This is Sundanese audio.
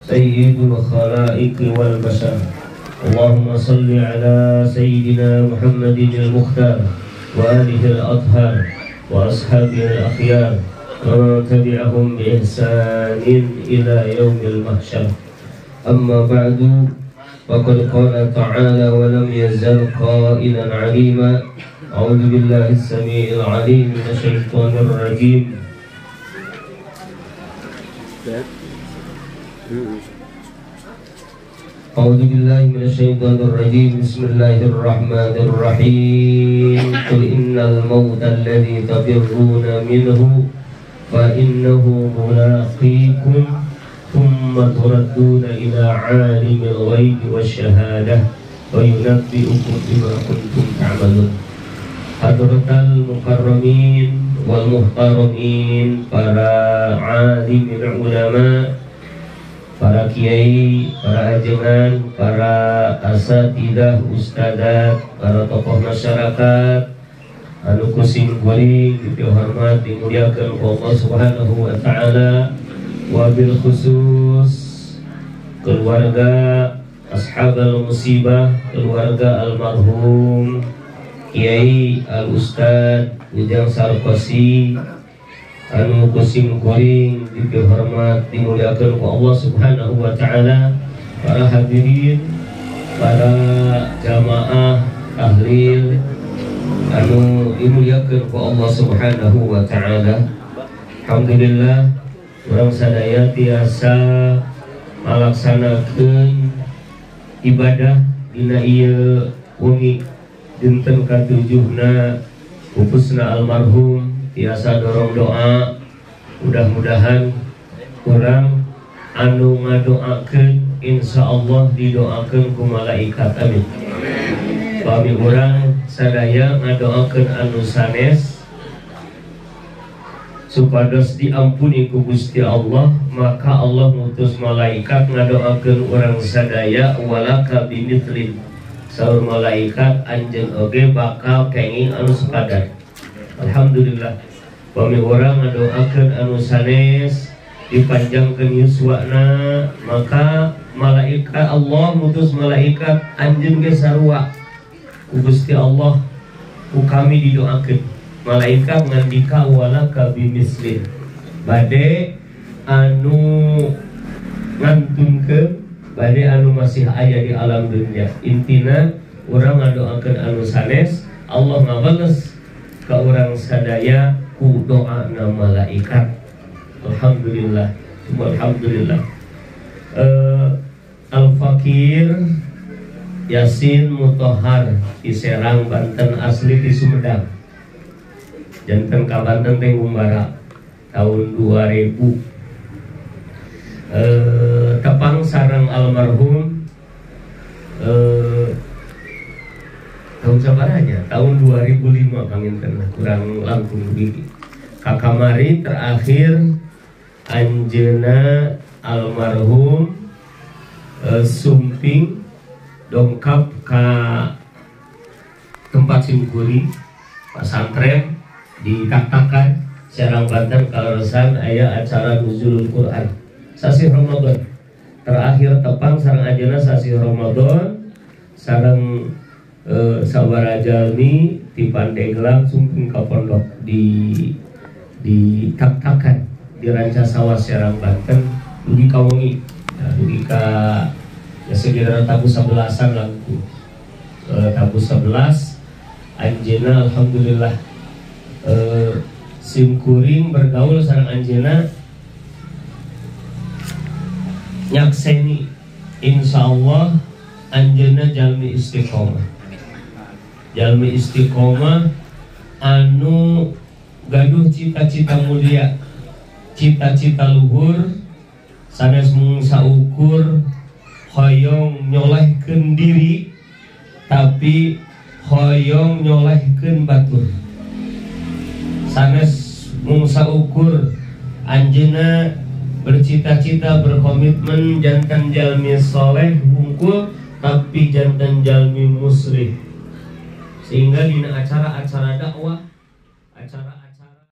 سيد الخلائق والبشر. اللهم صل على سيدنا محمد المختار وآله الأطهار وأصحابه الأخيار ومن تبعهم بإحسان إلى يوم المحشر. أما بعد، فقد قال تعالى ولم يزل قائلا عليما: أعوذ بالله السميع العليم من الشيطان الرجيم. أعوذ بالله من الشيطان الرجيم. بسم الله الرحمن الرحيم. قل إن الموت الذي تفرون منه فإنه ملاقيكم ثم تردون إلى عالم الغيب والشهادة وينبئكم بما كنتم تعملون. حضرة المكرمين والمحترمين، para alim ulama, para kiai, para ajengan, para asatidah, ustadzat, para tokoh masyarakat anu ku sim kuring dihormat dimuliakan Allah Subhanahu wa taala, wabil khusus keluarga ashabul musibah, keluarga almarhum Kiai Al Ustad Ujang Sarkosi anu ku sim kuring dihormat dimuliakan ku Allah Subhanahu wa taala, para hadirin, para jamaah tahlil anu dimuliakan ku Allah Subhanahu wa taala. Alhamdulillah urang sadaya tiasa ngalaksanakeun ibadah dina ieu wengi dinten katujuhna pupusna almarhum, tiasa dorong doa. Mudah-mudahan kurang anu ngadoakeun insyaallah didoakeun ku malaikat, amin. Pami urang sadaya ngadoakeun anu sanes supados diampuni ku Gusti Allah, maka Allah ngutus malaikat ngadoakeun urang sadaya walaka bimithlin. Saur malaikat anjeun oge bakal kenging anu sepadan. Alhamdulillah. Pami urang ngadoakeun anu sanes dipanjangkeun yuswana, maka malaikat Allah ngutus malaikat anjeun ge sarua ku Gusti Allah, ku kami didoakeun. Malaikat ngandika walaka bimislin, bade anu ngantunkeun, bade anu masih aya di alam dunia. Intina urang ngadoakeun anu sanes, Allah ngabales ka urang sadaya ku doana malaikat. Alhamdulillah, alhamdulillah. Al-Fakir Yasin Mutohar di Serang, Banten, asli di Sumedang. Janten ka Banten teh ngumbara tahun 2000. Tepang sareng almarhum tahun sabaranya tahun 2005 panginten, kurang langkung gigi. Kakamari terakhir anjeuna almarhum sumping dongkap ka tempat simkuring pesantren di Taktakan Serang Banten kaleresan aya acara nuzulul Quran sasih Ramadan. Terakhir tepang sareng anjeunna sasih Ramadan sareng sabaraha jalmi di Pandeglang sumping ka pondok di Taktakan di Rancasawah Serang Banten dugi ka wengi, nah, dugi ka ya sekitar tabuh 11-an langkung. Tabuh 11 anjeunna alhamdulillah simkuring bergaul sareng anjeunna nyakseni insyaallah anjeunna jalmi istiqomah, jalmi istiqomah anu gaduh cita-cita mulia, cita-cita luhur, sanes mung saukur hoyong nyolehkeun diri tapi hoyong nyolehkeun batur. Sanes mung saukur anjeunna bercita-cita berkomitmen jantan jalmi soleh hungkul tapi jantan jalmi muslih, sehingga dina acara-acara dakwah, acara